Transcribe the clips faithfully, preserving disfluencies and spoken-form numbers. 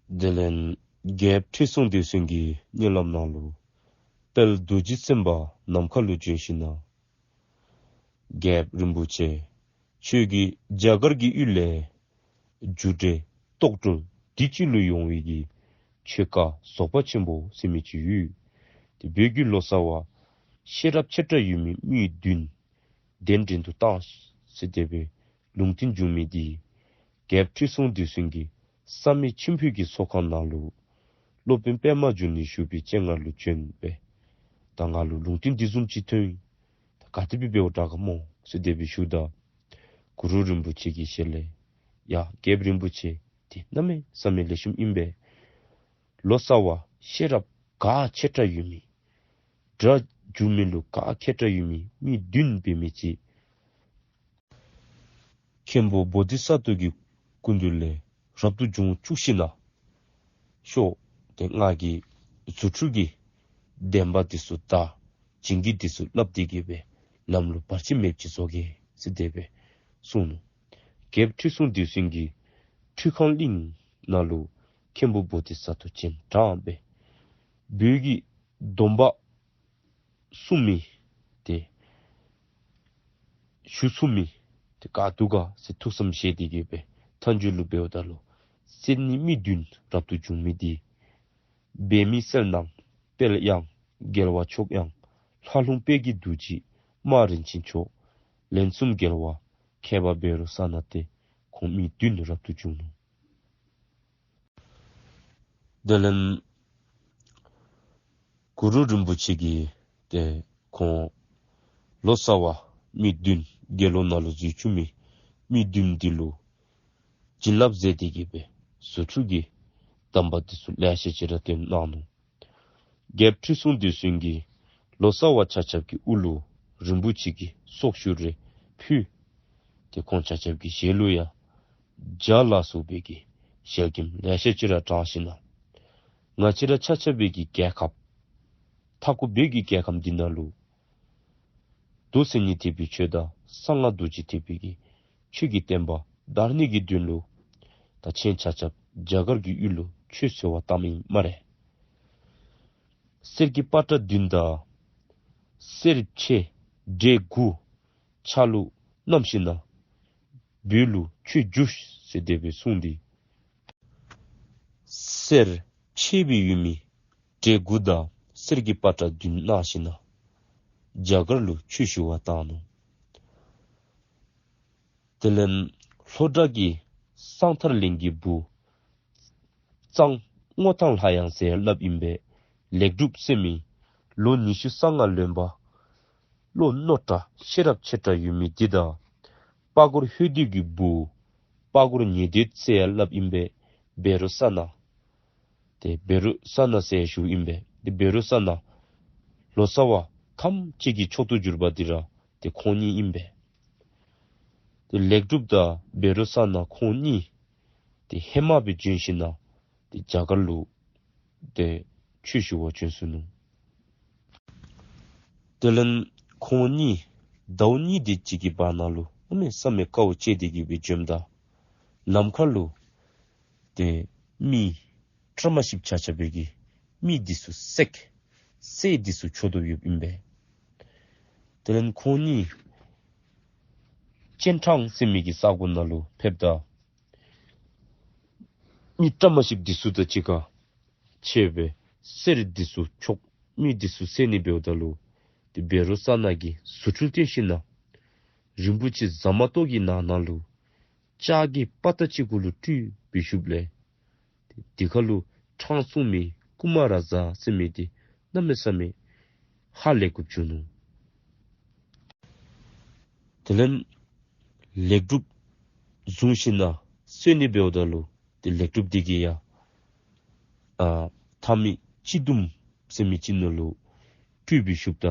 དེ་ལས་རྒྱལཔོ་ཁྲི་སྲོང་ལྡེའུ་བཙན་གྱི་མནལ་ལམ་ནང་ལུ་དཔལ་རྡོ་རྗེ་སེམས་དཔའ་ནམ་མཁའ་ལུ་བྱོན་ཞིནམ་ལས། རྒྱལཔོ་རིན་པོ་ཆེ། ཁྱོད་ཀྱིས་རྒྱ་གར་གྱི་ཡུལ་ལས་རྒྱུ་འབྲས་རྟོགས་གྲོལ་དུས་གཅིག་ལུ་ཡོང་བའི་གི་ཆོས་བཀའ་རྫོགས་པ་ཆེན་པོ་ཟེར་མི་ཅིག་ཡོད། དེ་བོད་ཀྱི་ལོ་ཙཱ་བ་ཤེས་རབ་ཆེ་དྲགས་ཡོད་མི་མི་བདུན་གདན་འདྲེན་དུ་བཏང་ཟེར་དེ་སྦེ་ལུང་བསྟན་བྱུང་མི་འདི་རྒྱལཔོ་ཁྲི་སྲོང་ལྡེའུ་བཙན་གྱིས་བསམ་ཡས་མཆིམས་ཕུ་གི་ཚོགས་ཁང་ནང་ལུ་སློབ་དཔོན་པདྨ་འབྱུང་གནས་བཞུགས་པའི་སྤྱན་སྔར་ལུ་བྱོན་སྦེ། ད་ང་ལུ་ལུང་བསྟན་འདི་བཟུམ་ཅིག་ཐོན། ད་ག་དེ་སྦེ་འབདཝ་དྲག་ག་སྨོ་ཟེར་དེ་སྦེ་ཞུཝ་ད། གུ་རུ་རིན་པོ་ཆེ་གི་ཞལ་ལས། ཡ་རྒྱལཔོ་རིན་པོ་ཆེ། དེ་གནམ་མེད་ས་མེད་ལེགས་ཤོམ་ཨིན་པས། ལོ་ཙཱ་བ་ཤེས་རབ་ག་ཆེ་དྲགས་ཡོད་མི་སྒྲ་སྒྱུར་མི་ལུ་ག་མཁས་དྲགས་ཡོད་མི་མི་བདུན་འབད་མི་ཅིག་མཁན་པོ་བོ་དྷི་ས་ཏྭ་གི་སྐུ་མདུན་ལས་རབ་ཏུ་བྱུང་བཅུག་ཞིནམ་ལས། ཤོག། དེ་ང་གིས་རྫུ་འཕྲུལ་གྱི་བདེན་པ་འདི་ཚུ་དང་བྱིན་གྱིས་འདི་ཚུ་བརླབས་ཏེ་གི་སྦེ་ལམ་ལུ་བར་ཆད་མེདཔ་ཅིག་བཟོ་གེ་ཟེར་དེ་སྦེ་གསུངས་ནུག། རྒྱལཔོ་ཁྲི་སྲོང་ལྡེའུ་བཙན་གྱིས་ཁྲུས་ཁང་གླིང་ནང་ལུ་མཁན་པོ་བོ་དྷི་ས་ཏྭ་སྤྱན་དྲངས་སྦེ་བོད་ཀྱི་སྡོམ་པ་སྲུང་མི་དེ་ཞུ་ཚུགས་མི་དེ་ག་འདུག་ག་ཟེར་ཐུགས་བསམ་བཞེས་ཏེ་གི་སྦེ་མཐའ་མཇུག་ལུ་འབདཝ་ད་ལུ་གསེར་ནི་མི་བདུན་རབ་ཏུ་བྱུང་མི་འདི་འབད་མེད་གསལ་སྣང་དཔལ་དབྱངས་རྒྱལ་བ་མཆོག་དབྱངས་ལྷ་ལྷུང་དཔལ་གྱི་རྡོ་རྗེ་རྨ་རིན་ཆེན་མཆོག་ལན་གསུམ་རྒྱལ་བ་མཁས་པ་བཻ་རོ་ཙ་ན་ཏེ་ཁོང་མི་བདུན་རབ་ཏུ་བྱུང་ནུག། དེ་ལས་གུ་རུ་རིན་པོ་ཆེ་གིས་ཏེ་ཁོང་ལོ་ཙཱ་བ་མི་བདུན་དགེ་སློང་ནང་ལུ་འཛུལ་བཅུག་མི་མི་བདུན་འདི་ལུ་བྱིན་རླབས་མཛད་དེ་གི་སྦེ་རྫུ་འཕྲུལ་གྱི་གདམས་པ་འདི་ཚུ་ལེ་ཤ་ཅིག་ར་སྟོན་གནང་ནུག། རྒྱལཔོ་ཁྲི་སྲོང་ལྡེའུ་བཙན་གྱིས་ལོ་ཙཱ་བ་ཆ་ཁྱབ་ཀྱི་དབུ་ལུ་རིན་པོ་ཆེ་གི་སྲོག་ཞུ་རེ་ཕུལ། ཏེ་ཁོང་ཆ་ཁྱབ་ཀྱི་ཞལ་ལུ་ཡང་བྱ་ལ་སོགས་པའི་གི་ཞལ་སྐྱེམས་ལེ་ཤ་ཅིག་ར་དྲངས་ཞིནམ་ལས། ང་བཅས་ར་ཆ་ཁྱབ་པའི་གི་རྒྱལ་ཁབ་མཐའ་འཁོབ་བོད་ཀྱི་རྒྱལ་ཁམས་འདི་ནང་ལུ་མདོ་མཚན་ཉིད་ཐེག་པའི་ཆོས་དང་གསང་སྔགས་རྡོ་རྗེ་ཐེག་པའི་གི་ཆོས་ཀྱི་བསྟན་པ་དར་ནི་གི་དོན་ལུ་ད་ཁྱེད་ཆ་ཁྱབ་རྒྱ་གར་གྱི་ཡུལ་ལུ་ཆོས་འཚོལ་བར་བཏངམ་ཨིན་སྨ་རེ། གསེར་གྱི་པ་ཏྲ་བདུན་དང་གསེར་ཕྱེ་བྲེ་དགུ་ཕྱག་ལུ་བསྣམས་ཞིནམ་ལས་བོད་ལུ་ཆོས་བསྒྱུར་ཟེར་དེ་སྦེ་གསུངས་ཏེ། གསེར་ཕྱེ་སྦེ་ཡོད་མི་བྲེ་དགུ་དང་གསེར་གྱི་པ་ཏྲ་བདུན་གནང་ཞིནམ་ལས་རྒྱ་གར་ལུ་ཆོས་ཞུ་བར་བཏང་ནུག། དེ་ལས་ལྷོ་བྲག་གི་གསང་ཐང་གླིང་གི་བུ་གཙང་སྔོ་ཐང་ལྷ་དབྱངས་ཟེར་སླབ་ཨིན་པས། ལེགས་གྲུབ་ཟེར་མི་ལོ་ཉི་ཤུ་རྩ་ལྔ་ལོན་པ་བློ་རྣོ་དྲགས་ཤེས་རབ་ཆེ་དྲགས་ཡོད་མི་འདི་དང་པ་གོར་ཧོས་སྡེ་གི་བུ་པ་གོར་ཉི་སྟོད་ཟེར་སླབ་ཨིན་པས། བཻ་རོ་ཙ་ན། ཏེ་བཻ་རོ་ཙ་ན་ཟེར་ཞུཝ་ཨིན་པས། ཏེ་བཻ་རོ་ཙ་ན་ལོ་ཙཱ་བ་ཐམས་ཅད་ཀྱི་མཆོག་ཏུ་གྱུར་པ་འདི་ར་ཏེ་ཁོང་གཉིས་ཨིན་པས། ཏེ་ལེགས་གྲུབ་དང་བཻ་རོ་ཙ་ན་ཁོང་གཉིས་ཏེ་ཧེ་མ་སྦེ་བྱོན་ཞིནམ་ལས་ཏེ་རྒྱ་གར་ལུ་ཏེ་ཆོས་ཞུ་བར་བྱོན་སོ་ནུག། དེ་ལས་ཁོང་གཉིས་ཟླཝ་གཉིས་དེ་ཅིག་གི་བར་ན་ལུ་གནམ་མེད་ས་མེད་དཀའཝ་སྤྱད་དེ་གི་སྦེ་བྱོནམ་ད་ནམ་མཁའ་ལུ་ཏེ་མི་བཀྲ་མ་ཤིསཔ་ཆ་ཁྱབ་པའི་གི་མི་འདི་ཚུ་བསད། སྲས་འདི་ཚུ་འཕྲོག་དོ་ཡོདཔ་ཨིན་པས། དེ་ལས་ཁོང་གཉིས་སྤྱན་དྲངས་ཟེར་མི་གི་ས་གོ་ནང་ལུ་ཕེབས་ད་མི་བཀྲ་མ་ཤིསཔ་འདི་ཚུ་དང་གཅིག་ཁར་ཕྱད་སྦེ་གསེར་འདི་ཚུ་འཕྲོག་མི་འདི་ཚུ་བསད་ནི་འབདཝ་ད་ལུ་ཏེ་བཻ་རོ་ཙ་ན་གིས་རྫུ་འཕྲུལ་བསྟན་ཞིནམ་ལས་རིན་པོ་ཆེ་ཟ་མ་ཏོག་གི་ནང་ན་ལུ་ལྕགས་ཀྱི་དཔའ་རྟགས་ཅིག་གུ་ལུ་སྤྲུལ་སྦེ་བཞུགསཔ་ལས་ཏེ་དེ་ཁར་ལུ་ཕྲང་སྲུང་མི་ཀུ་མ་ར་ཛ་ཟེར་མི་འདི་གནམ་མེད་ས་མེད་ཧ་ལས་དགོཔ་བྱུང་ནུག། དེ་ལས་ལེགས་གྲུབ་བཟུང་ཞིནམ་ལས་གསོད་ནི་འབདཝ་ད་ལུ་ཏེ་ལེགས་གྲུབ་འདི་གིས་ཡང་ཨ་ཐང་མི་སྤྱི་ཟླུམ་ཟེར་མི་ཅིག་ནང་ལུ་སྤྲུལ་སྦེ་བཞུགསཔ་ད་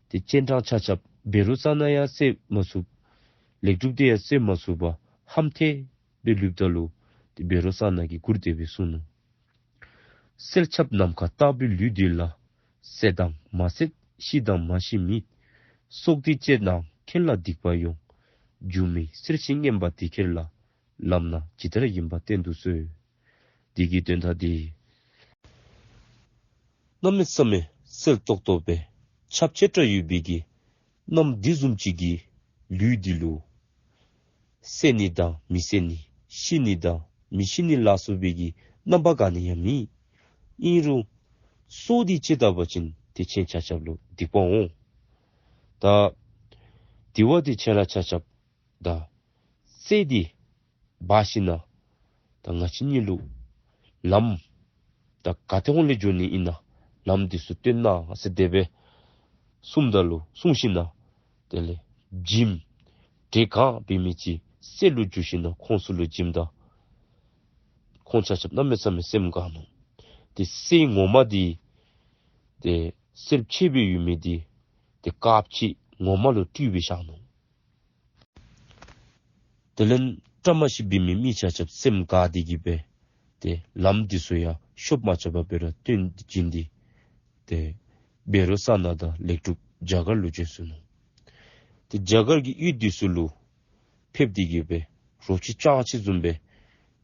ཏེ་སྤྱན་དྲངས་ཆ་ཁྱབ་བཻ་རོ་ཙ་ན་ཡང་བསད་མ་ཚུགས། ལེགས་གྲུབ་འདི་ཡང་བསད་མ་ཚུགས་པར་ཧམ་ཐལ་སྦེ་ལུསཔ་ད་ལུ་ཏེ་བཻ་རོ་ཙ་ན་གིས་མགུར་དེ་སྦེ་གསུངས་ནུག། གསེར་ཆབ་ནམ་མཁའ་ལྟ་བུའི་ལུས་འདི་ལ། བསད་དང་མ་བསད་ཤི་དང་མ་ཤི་མེད། སྲོག་འདི་བཅད་ན་ཁྱེད་ལ་སྡིག་པ་ཡོང་། སྒྱུ་མའི་གསེར་ཞིང་བརྔན་པ་འདི་ཁྱེད་ལ། ལམ་སྣ་ཇི་ལྟར་ཡིན་པ་བསྟན་དུ་གསོལ། དེ་གི་དོན་དག་འདི་གནམ་མེད་ས་མེད་གསལ་ཏོག་ཏོ་སྦེ་ཁྱབ་ཆེ་དྲགས་ཡོད་པའི་གི་གནམ་འདི་བཟུམ་ཅིག་གི་ལུས་འདི་ལུ་གསད་ནི་དང་མི་གསད་ནི་ཤི་ནི་དང་མི་ཤི་ནི་ལ་སོགས་པའི་གི་རྣམ་པ་ག་ནི་ཡང་མེད། ཨིན་རུང་སྲོག་འདི་བཅད་ད་པ་ཅིན་ཏེ་ཁྱེད་ཆ་ཁྱབ་ལུ་སྡིག་པ་འོང་། ད་དེ་བ་འདི་ཁྱེད་ར་ཆ་ཁྱབ་ད་སྲས་འདི་འབག་ཞིན་ན་ད་ང་བཅས་གཉིས་ལུ་ལམ་ད་ག་ཏེ་ཧོང་ལས་འགྱོ་ནི་ཨིན་ན་ལམ་འདི་ཚུ་སྟོན་གནང་ཟེར་དེ་སྦེ་གསུངམ་ད་ལུ་གསུངས་ཞིན་ན་དེ་ལས་བྱེམ་བྲེ་གང་འབད་མི་ཅིག་སྲས་ལུ་འཇུ་ཞིན་ན་ཁོང་ཚུ་ལུ་བྱིནམ་ད་ཁོང་ཆ་ཁྱབ་གནམ་མེད་ས་མེད་སེམས་དགའ་ནུག། ཏེ་སྲས་ངོ་མ་འདི་ཏེ་གསལ་ཆེ་སྦེ་ཡོད་མི་འདི་ཏེ་དཀརཔོ་ཅིག་ངོ་མ་ལུ་སྤྲུལ་སྦེ་བཞག་ནུག། དེ་ལས་བཀྲ་མ་ཤིས་པའི་མི་མི་ཆ་ཁྱབ་སེམས་དགའ་སྟེ་གི་སྦེ་ཏེ་ལམ་འདི་ཚུ་ཡང་ཤོབ་མ་ཆག་པར་སྦེ་ར་སྟོན་བྱིན་ཏེ་ཏེ་བཻ་རོ་ཙ་ན་དང་ལེགས་གྲུབ་རྒྱ་གར་ལུ་བྱོན་སོ་ནུག། ཏེ་རྒྱ་གར་གྱི་ཡུལ་འདི་ཚུ་ལུ་ཕེབས་ཏེ་གི་སྦེ་རོ་ཁྱི་སྤྱང་ཁྱི་བཟུམ་སྦེ་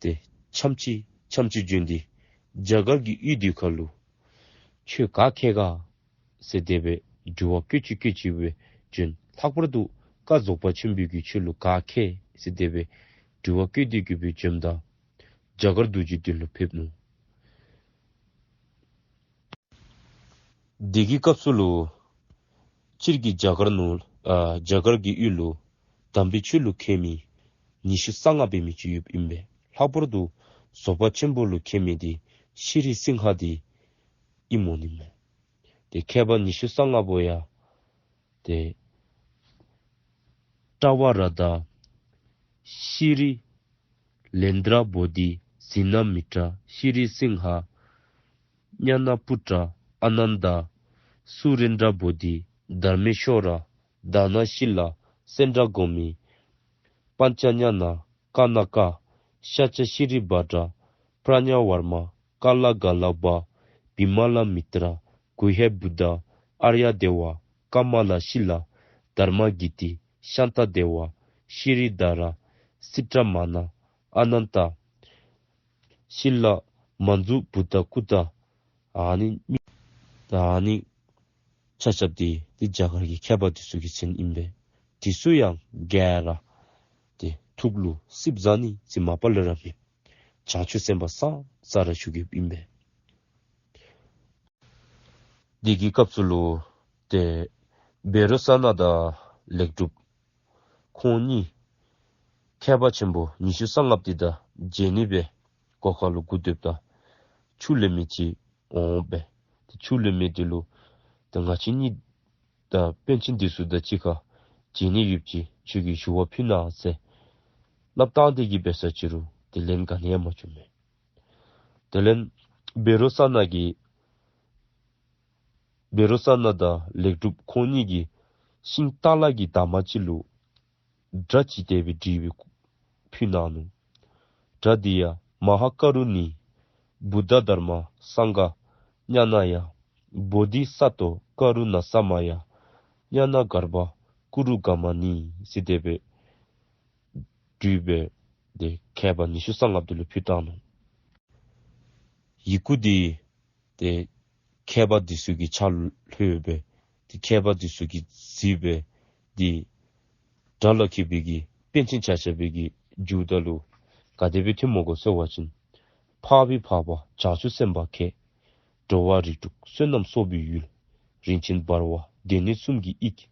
ཏེ་འཆམ་ཅིག་འཆམ་ཅིག་བྱོན་ཏེ་རྒྱ་གར་གྱི་ཡུལ་འདི་ཁ་ལུ་ཁྱོད་ག་ཁེ་ག་ཟེར་དེ་སྦེ་དྲི་བ་བཀོད་ཅི་བཀོད་ཅི་སྦེ་བྱོན། ལྷག་པར་དུ་བཀའ་རྫོགས་པ་ཆེན་པོའི་གི་ཆོས་ལུ་ག་ཁེ་ཟེར་དེ་སྦེ་དྲི་བ་བཀོད་དེ་གི་སྦེ་བྱོནམ་ད་རྒྱ་གར་རྡོ་རྗེ་མདུན་ལུ་ཕེབས་ནུག། དེ་གི་སྐབས་སུ་ལུ་སྤྱིར་གྱི་རྒྱ་གར་ནང་ཨ་རྒྱ་གར་གྱི་ཡུལ་ལུ་དམ་པའི་ཆོས་ལུ་མཁས་མི་ཉི་ཤུ་རྩ་ལྔ་འབད་མི་ཅིག་ཡོདཔ་ཨིན་པས། ལྷག་པར་དུ་རྫོགས་པ་ཆེན་པོ་ལུ་མཁས་མི་འདི་ཤྲཱི་སིང་ཧ་འདི་ཨིནམ་འོང་ནི་མས། ཏེ་མཁས་པ་ཉི་ཤུ་རྩ་ལྔ་པོ་ཡང་ཏེ་ཏྲ་བ་ར་དྷ། ཤྲཱི་ལེནྡྲ་བོ་དྷི། ཛི་ན་མི་ཏྲ། ཤྲཱི་སིང་ཧ། ཉ་ན་པུ་ཏྲ། ཨ་ནན་ད། སུ་རེན་དྲ་བོ་དྷི། དྷར་མེ་ཤྭ་ར། དྷ་ན་ཤི་ལ། སེནྡྲ་གོ་མི། པཉྩ་ཉ་ན། ཀ་ན་ཀ། ཤཱཀྱ་ཤྲཱི་བྷ་དྲ། པྲཛྙཱ་ཝར་མ། ཀ་ལ་ག་ལ་བ། བི་མ་ལ་མི་ཏྲ། གུ་ཧྱ་བུདྡྷ། ཨཱརྱ་དེ་ཝ། ཀ་མ་ལ་ཤི་ལ། དྷརྨ་གི་ཏི། ཤཱནྟ་དེ་ཝ། ཤྲཱི་དྷ་ར། སིཥྛ་མ་ན། ཨ་ནན་ད། ཤི་ལ། མཉྫུ་བུདྡྷ་ཀུ་ཏ། ཨ་ནི་མི་ད་ཨ་ནི་ཆ་ཁྱབ་འདི་འདི་རྒྱ་གར་གྱི་མཁས་པ་འདི་ཚུ་གི་མཚན་ཨིན་པས། འདི་ཚུ་ཡང་ག་ར་ཏེ་ཐུགས་ལུ་སིབ་ཟ་ནི་ཟེར་མ་པ་ལས་ར་མེད། བྱང་ཆུབ་སེམས་དཔའ་ས་ས་ར་བཞུགས་ཡོདཔ་ཨིན་པས། དེ་གི་སྐབས་སུ་ལུ་ཏེ་བཻ་རོ་ཙ་ན་དང་ལེགས་གྲུབ་ཁོང་གཉིས་མཁས་པ་ཆེན་པོ་ཉི་ཤུ་རྩ་ལྔ་པོ་འདི་དང་མཇལ་ནི་སྦེ་སྒོ་ཁ་ལུ་སྒུག་སྡོདཔ་ད་ཆུ་ལེན་མི་ཅིག་འོང་སྦེ་ཏེ་ཆུ་ལེན་མི་འདི་ལུ་ཏེ་ང་བཅས་གཉིས་དང་པཎ་ཆེན་འདི་ཚུ་དང་གཅིག་ཁར་མཇལ་ནི་ཡོདཔ་ཅིག་ཁྱོད་ཀྱིས་ཞུ་བ་ཕུལ་གནང་ཟེར་སླབ་བཏང་སྟེ་གི་འབད་ས་ཅི་རུང་ཏེ་ལན་ག་ནི་ཡང་མ་བྱུང་མས། དེ་ལས་བཻ་རོ་ཙ་ན་གིས་བཻ་རོ་ཙ་ན་དང་ལེགས་གྲུབ་ཁོང་གཉིས་ཀྱིས་ཤིང་ཏ་ལ་གི་འདབ་མ་ཅིག་ལུ་སྒྲ་ཅིག་དེ་སྦེ་བྲིས་སྦེ་ཕུལ་གནང་ནུག། སྒྲ་འདི་ཡང་མ་ཧཱ་ཀ་རུ་ཎི་བུདྡྷ་དྷརྨ་སངྒྷ་ཉ་ན་ཡ། བོ་དྷི་སཏྭ་ཀ་རུ་ཎ་ས་མ་ཡ། ཉ་ན་གརྦྷ་ཀུ་རུ་ག་མ་ཎི་ཟེར་དེ་སྦེ་བྲིས་སྦེ་ཏེ་མཁས་པ་ཉི་ཤུ་རྩ་ལྔ་པོ་འདི་ལུ་ཕུལ་བཏང་ནུག། ཡི་གུ་འདི་ཏེ་མཁས་པ་འདི་ཚུ་གི་ཕྱག་ལྷོད་སྦེ་ཏེ་མཁས་པ་འདི་ཚུ་གིས་གཟིགས་སྦེ་ཏེ་དགྲ་ལྷ་འཁྱིལ་པའི་གི་པཎ་ཆེན་ཆ་ཁྱབ་པའི་གི་མཇུག་ད་ལུ་ག་དེ་སྦེ་ཐོནམ་སྨོ་གོ་ཟེར་བ་ཅིན། འཕགས་པའི་འཕགས་པ་བྱང་ཆུབ་སེམས་དཔའ་མཁྱེན། འགྲོ་བ་རིགས་དྲུག་བསོད་ནམས་གསོག་པའི་ཡུལ། རིན་ཆེན་འབར་བ་སྡེ་སྣོད་གསུམ་གྱི་དབྱིངས།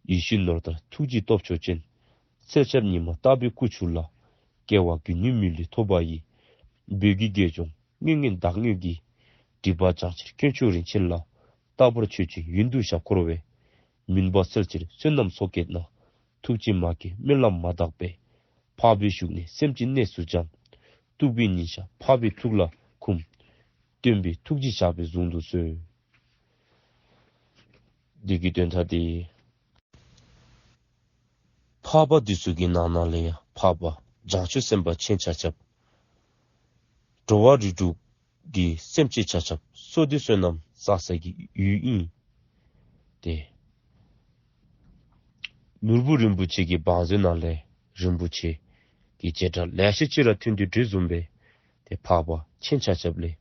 ཡིད་བཞིན་ནོར་ལྟར་ཐུགས་རྗེའི་སྟོབས་མཆོག་ཅན། གསལ་ཆབ་ཉི་མ་ལྟ་བུའི་སྐུ་མཆོག་ལ། སྐྱེ་བ་ཀུན་ནས་མི་ལུས་ཐོབ་པ་ཡི། བོད་ཀྱི་དགེ་སྦྱོང་དངོས་བརྙེས་བདག་དངོས་ཀྱི། སྒྲིབ་པ་སྦྱང་ཕྱིར་དཀོན་མཆོག་རིན་ཆེན་ལྷ། རྟག་པར་མཆོད་ཅིང་ཡུན་དུ་ཞབས་འཁོར་བའི། མུན་པ་སེལ་ཕྱིར་བསོད་ནམས་གསོག་གེ་ན། ཐུགས་རྗེ་མ་སྐྱེས་སྨོན་ལམ་མ་དག་པས། འཕགས་པའི་བཞུགས་གནས་སེམས་ཅན་གནས་སུ་སྦྱངས། གཏུགས་པའི་ཉིན་ཞག་འཕགས་པའི་ཐུགས་ལ་འཁུམས། སྟོན་པའི་ཐུགས་རྗེས་བཞག་པའི་གཟུངས་འདི་གསོལ། འདི་གི་དོན་དག་འདི་འཕགས་པ་འདི་ཚུ་གི་ནང་ན་ལས་ཡང་འཕགས་པ་བྱང་ཆུབ་སེམས་དཔའ་ཆེན་ཆ་ཁྱབ། འགྲོ་བ་རིགས་དྲུག་གི་སེམས་ཅན་ཆ་ཁྱབ་བསོད་བདེ་བསོད་ནམས་བསགས་ས་གི་ཡུལ་ཨིན། ཏེ་ནོར་བུ་རིན་པོ་ཆེ་གི་བང་མཛོད་ནང་ལས་རིན་པོ་ཆེ་གི་བྱེ་བྲག་ལེ་ཤ་ཅིག་ར་ཐོན་ཏེ་འགྲོ་བཟུམ་སྦེ། འཕགས་པ་ཁྱེད་ཆ་ཁྱབ་ལས་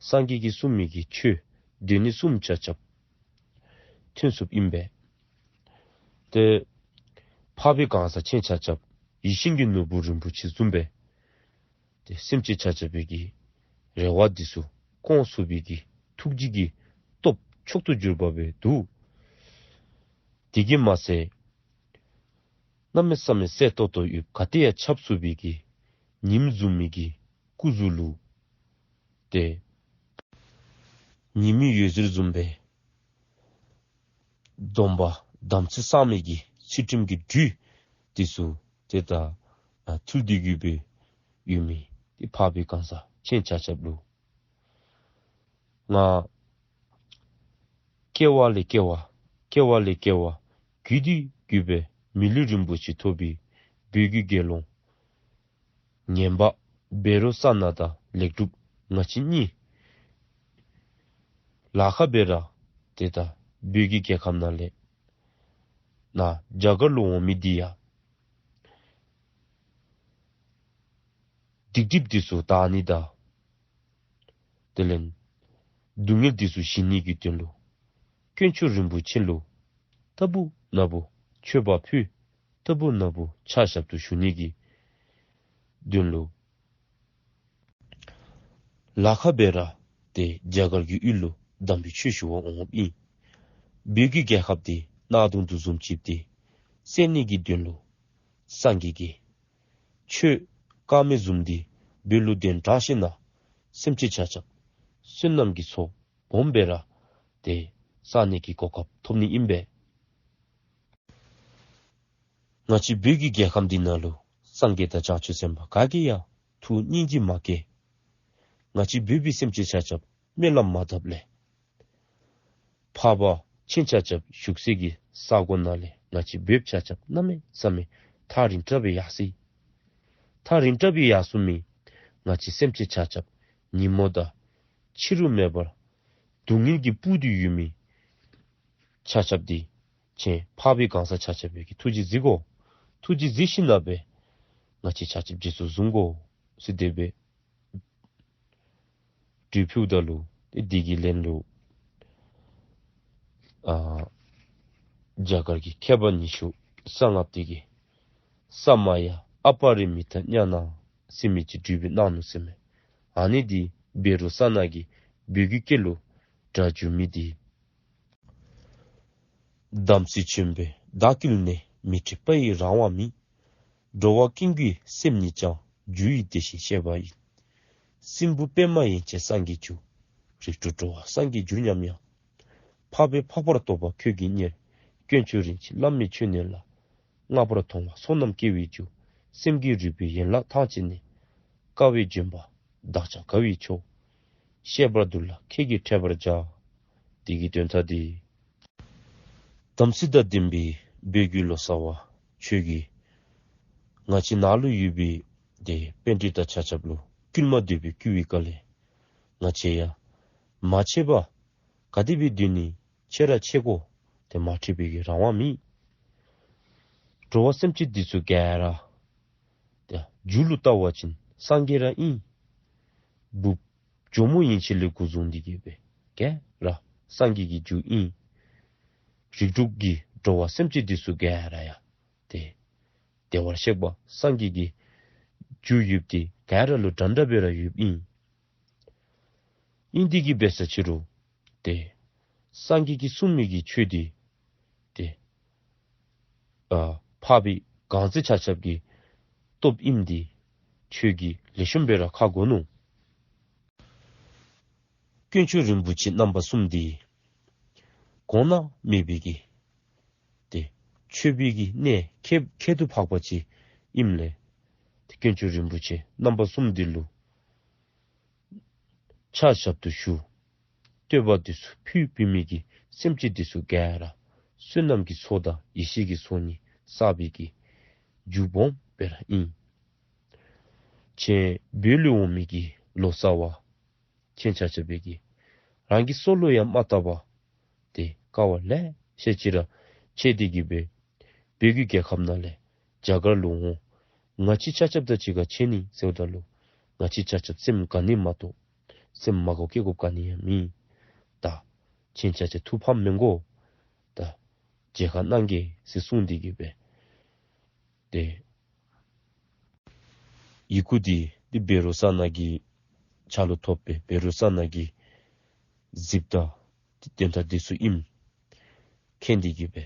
སངས་རྒྱས་ཀྱིས་གསུངས་མི་གི་ཆོས་སྡེ་སྣོད་གསུམ་ཆ་ཁྱབ་ཐོན་སོཔ་ཨིན་པས། ཏེ་འཕགས་པའི་གང་ཟག་ཁྱེད་ཆ་ཁྱབ་ཡིད་བཞིན་གྱི་ནོར་བུ་རིན་པོ་ཆེ་བཟུམ་སྦེ་ཏེ་སེམས་ཅན་ཆ་ཁྱབ་ཀྱི་རེ་བ་འདི་ཚུ་སྐོང་ཚུགས་པའི་གི་ཐུགས་རྗེ་གི་སྟོབས་མཆོག་ཏུ་གྱུར་པ་སྦེ་འདུག། དེ་གིས་མ་ཚད་གནམ་མེད་ས་མེད་གསལ་ཏོག་ཏོ་ཡོདཔ་ག་ཏེ་ཡང་ཁྱབ་ཚུགས་པའི་གི་ཉིམ་བཟུམ་མའི་གི་སྐུ་གཟུགས་ལུ་ཏེ་ཉི་མའི་འོད་ཟེར་བཟུམ་སྦེ་སྡོམ་པ་དམ་ཚིག་བསགས་མི་གི་ཚུལ་ཁྲིམས་ཀྱི་སྦྲུལ་འདི་ཚུ་ཏེ་ད་ཨ་ཐུལ་ཏེ་གི་སྦེ་ཡོད་མི་འདི་འཕགས་པའི་གང་ཟག་ཁྱེད་ཆ་ཁྱབ་ལུ་ང་སྐྱེ་བ་ལས་སྐྱེ་བ་སྐྱེ་བ་ལས་སྐྱེ་བ་བརྒྱུད་དེ་བརྒྱུད་སྦེ་མི་ལུས་རིན་པོ་ཆེ་ཐོབ་པའི་བོད་ཀྱི་དགེ་སློང་ངན་པ་བཻ་རོ་ཙ་ན་དང་ལེགས་གྲུབ་ང་བཅས་གཉིས་ལ་ཁ་སྦེ་ར་ཏེ་ད་བོད་ཀྱི་རྒྱལ་ཁབ་ནང་ལས་ནཱ་རྒྱ་གར་ལུ་འོང་མི་འདི་ཡང་སྡིག་སྒྲིབ་འདི་ཚུ་དག་ནི་དང་དེ་ལས་སྡུག་བསྔལ་འདི་ཚུ་ཞི་ནི་གི་དོན་ལུ་དཀོན་མཆོག་རིན་པོ་ཆེ་ལུ་ལྟ་བུ་ན་བུ་མཆོད་པ་ཕུལ། ལྟ་བུ་ན་བུ་ཕྱག་ཞབས་ཏོག་ཞུ་ནི་གི་དོན་ལུ་ལ་ཁ་སྦེ་ར་ཏེ་རྒྱ་གར་གྱི་ཡུལ་ལུ་དམ་པའི་ཆོས་ཞུ་བར་འོངམ་ཨིན། བོད་ཀྱི་རྒྱལ་ཁབ་འདི་གནག་དུང་དུ་བཟུམ་ཅིག་འདི་བསལ་ནི་གི་དོན་ལུ་སངས་རྒྱས་ཀྱིས་ཆོས་དཀར་མེ་བཟུམ་འདི་བོད་ལུ་གདན་དྲངས་ཞིནམ་ལས་སེམས་ཅན་ཆ་ཁྱབ་བསོད་ནམས་ཀྱི་ཚོགས་སྦོམ་སྦེ་ར་ཏེ་བསག་ནི་གི་གོ་སྐབས་ཐོབ་ནི་ཨིན་པས། ང་བཅས་བོད་ཀྱི་རྒྱལ་ཁམས་འདི་ནང་ལུ་སངས་རྒྱས་དང་བྱང་ཆུབ་སེམས་དཔའ་ག་གིས་ཡང་ཐུགས་སྙིང་རྗེ་མ་བསྐྱེད། ང་བཅས་བོད་པའི་སེམས་ཅན་ཆ་ཁྱབ་སྨོན་ལམ་མ་བཏབ་ལས་འཕགས་པ་ཁྱེད་ཆ་ཁྱབ་བཞུགས་སའི་གི་ས་གོ་ནང་ལས་ང་བཅས་བོདཔ་ཆ་ཁྱབ་གནམ་མེད་ས་མེད་ཐག་རིང་དྲགས་སྦེ་ཡར་སོ་ཡི། ཐག་རིང་དྲགས་སྦེ་ཡར་སོ་མི་ང་བཅས་སེམས་ཅན་ཆ་ཁྱབ་ཉིན་མོ་དང་ཕྱི་རུ་མེད་པར་སྡུག་བསྔལ་གྱིས་སྤུབས་ཏེ་ཡོད་མི་ཆ་ཁྱབ་འདི་ཁྱེད་འཕགས་པའི་གང་ཟག་ཆ་ཁྱབ་ཀྱིས་ཐུགས་རྗེ་གཟིགས་དགོ། ཐུགས་རྗེ་གཟིགས་ཞིནམ་ལས་ང་བཅས་ཆ་ཁྱབ་རྗེས་སུ་བཟུང་དགོ་ཟེར་དེ་སྦེ་སྒྲུབ་ཕུལཝ་ད་ལུ་དེ་གི་ལན་ལུ་ཨ་རྒྱ་གར་གྱི་མཁས་པ་ཉི་ཤུ་རྩ་ལྔ་པོ་དེ་གིས་ས་མ་ཡ་ཨ་པ་རི་མི་ཏ་ཛྙཱ་ན་ཟེར་མི་ཅིག་སྒྲུབ་པའི་གནང་ནུག་ཟེར་མས། ཨ་ནི་འདི་བཻ་རོ་ཙ་ན་གིས་བོད་ཀྱི་སྐད་ལུ་སྒྲ་བསྒྱུར་མི་འདི། དམ་ཚིག་ཆེན་པོས་བདག་བསྐུལ་ནས། མི་འཕྲད་པ་ཡི་རང་དབང་མེད། འགྲོ་བ་ཀུན་གྱི་སེམས་ཉིད་ཀྱང་། རྒྱུ་ཡི་དེ་བཞིན་གཤེགས་པ་ཡིན། སྲིན་པོ་པདྨ་ཡན་ཆད་སངས་རྒྱས་རྒྱུ། རིགས་དྲུག་འགྲོ་བ་སངས་རྒྱས་རྒྱུར་སྙམ་ཡང་། འཕགས་པས་འཕགས་པར་རྟོགས་པ་ཁྱོད་ཀྱིས་གཉེར། དཀོན་མཆོག་རིན་ཆེན་བླ་མེད་མཆོད་གནས་ལ། མངའ་བར་མཐོང་བ་བསོད་ནམས་སྐྱེ་བའི་རྒྱུ། སེམས་ཀྱི་རིག་པའི་ཡན་ལག་ཐམས་ཅད་ནི། དཀའ་བས་འཇོམས་པ་བདག་ཀྱང་དགའ་བའི་མཆོག། བཤད་པར་འདུག་ལ་ཁྱེད་ཀྱིས་འཕྲད་པར་བྱ། དེ་གི་དོན་དག་འདི། དམ་ཚིག་དང་ལྡན་པའི་བོད་ཀྱི་ལོ་ཙཱ་བ་ཁྱོད་ཀྱིས་ང་བཅས་ནཱ་ལུ་ཡོད་པའི་དེ་པཎྜི་ཏ་ཆ་ཁྱབ་ལུ་བསྐུལ་མ་འདོད་པའི་བསྐུལ་བའི་བཀའ་ལས་ང་བཅས་ཡང་མ་འཕྱད་པར་ག་དེ་སྦེ་སྡོད་ནི། འཕྱད་ར་འཕྱད་དགོ། དེ་མ་འཕྱད་པའི་གི་རང་དབང་མེད། འགྲོ་བ་སེམས་ཅན་འདི་ཚུ་ག་ར་དེ་རྒྱུ་ལུ་བལྟ་བ་ཅིན་སངས་རྒྱས་ར་ཨིན། འབུཔ་ཇོ་མོ་ཡན་ཆད་ལས་འགོ་བཟུང་སྟེ་གི་སྦེ་ག་ར་སངས་རྒྱས་ཀྱི་རྒྱུ་ཨིན། རིགས་དྲུག་གི་འགྲོ་བ་སེམས་ཅན་འདི་ཚུ་ག་ར་ཡང་དེ་བདེ་བར་གཤེགས་པ་སངས་རྒྱས་ཀྱི་རྒྱུ་ཡོདཔ་འདི་ག་ར་ལུ་འདྲན་འདྲ་སྦེ་ར་ཡོདཔ་ཨིན། ཨིན་དེ་གི་སྦེ་ས་ཕྱི་རུ་དེ་སངས་རྒྱས་ཀྱིས་གསུངས་མི་གི་ཆོས་འདི་དེ་ཨ་འཕགས་པའི་གང་ཟག་ཆ་ཁྱབ་ཀྱི་སྟོབས་ཨིནམ་འདི་ཁྱོད་ཀྱིས་ལེགས་ཤོམ་སྦེ་ར་ཧ་གོ་ནུག། དཀོན་མཆོག་རིན་པོ་ཆེ་རྣམ་པ་གསུམ་འདི་གོང་ན་མེད་པའི་གི་དེ་མཆོད་པའི་གི་གནས་ཁྱད་ཁྱད་དུ་འཕགས་པ་ཅིག་ཨིནམ་ལས་དེ་དཀོན་མཆོག་རིན་པོ་ཆེ་རྣམ་པ་གསུམ་འདི་ལུ་ཕྱག་ཞབས་ཏོག་ཞུ། བསྟོད་པ་འདི་ཚུ་ཕུལ་བའི་མི་གི་སེམས་ཅན་འདི་ཚུ་ག་ར་བསོད་ནམས་ཀྱི་ཚོགས་དང་ཡེ་ཤེས་ཀྱི་ཚོགས་གཉིས་བསགས་པའི་གི་རྒྱུ་སྦོམ་སྦེ་ར་ཨིན། ཁྱེད་བོད་ལས་འོང་མི་གི་ལོ་ཙཱ་བ་ཁྱེད་ཆ་ཁྱབ་ཀྱིས་རང་གི་སྲོག་ལུ་ཡང་མ་བལྟ་བར་དེ་དཀའ་བ་ལེ་ཤ་ཅིག་ར་སྤྱད་དེ་གི་སྦེ་བོད་ཀྱི་རྒྱལ་ཁམས་ནང་ལས་རྒྱ་གར་ལུ་འོང་། ང་བཅས་ཆ་ཁྱབ་དང་གཅིག་ཁར་ཕྱད་ནི་ཟེརཝ་ད་ལུ་ ང་བཅས་ཆ་ཁྱབ་སེམས་དགའ་ནི་མ་གཏོགས་སེམས་མ་དགའཝ་བསྐྱེད་དགོཔ་ག་ནི་ཡང་མེད། ད་ཁྱེད་ཆ་ཁྱབ་ཐུགས་ཕམ་མི་དགོ། ད་མཇལ་ཁ་གནང་གེ་ཟེར་གསུངས་ཏེ་གི་སྦེ་ཏེ་ཡི་གུ་འདི་འདི་བཻ་རོ་ཙ་ན་གི་ཕྱག་ལུ་ཐོབ་སྦེ་བཻ་རོ་ཙ་ན་གིས་གཟིགསཔ་ད་འདི་དོན་དག་འདི་ཚུ་ཨིནམ་མཁྱེན་ཏེ་གི་སྦེ་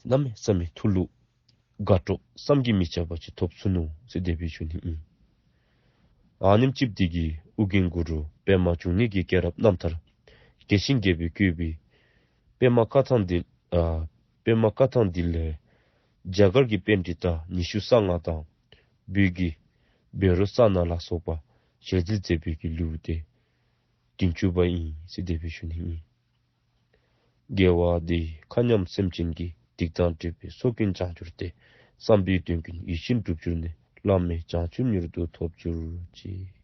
གནམ་མེད་ས་མེད་ཐུགས་ལུ་དགའ་སྤྲོ་བསམ་གྱིས་མི་ཁྱབ་པ་ཅིག་ཐོབ་ཚུགས་ནུག་ཟེར་དེ་སྦེ་ཞུ་ནི་ཨིན། ཨ་ནེམ་ཅིག་འདི་གིས་ཨོ་རྒྱན་གུ་རུ་པདྨ་འབྱུང་གནས་ཀྱི་སྐྱེས་རབས་རྣམ་ཐར་རྒྱས་ཤིང་རྒྱས་པར་བཀོད་པའི་པདྨ་བཀའ་ཐང་འདི་ཨ་པདྨ་བཀའ་ཐང་འདི་ལས་རྒྱ་གར་གྱི་པཎྜི་ཏ་ཉི་ཤུ་རྩ་ལྔ་དང་བོད་ཀྱི་བཻ་རོ་ཙ་ན་ལ་སོགས་པ་ཞལ་འཛོམས་མཛད་པའི་གི་ལེའུ་སྟེ་བདུན་ཅུ་པ་ཨིན་ཟེར་དེ་སྦེ་ཞུ་ནི་ཨིན། དགེ་བ་འདི་ཡིས་མཁའ་མཉམ་སེམས་ཅན་གྱི། སྡིག་དང་སྒྲིབ་པའི་ཚོགས་ཀུན་བྱང་གྱུར་ཏེ། བསམ་པའི་དོན་ཀུན་ཡིད་བཞིན་འགྲུབ་གྱུར་ནས། བླ་མེད་བྱང་ཆུབ་མྱུར་དུ་ཐོབ་གྱུར་ཅིག།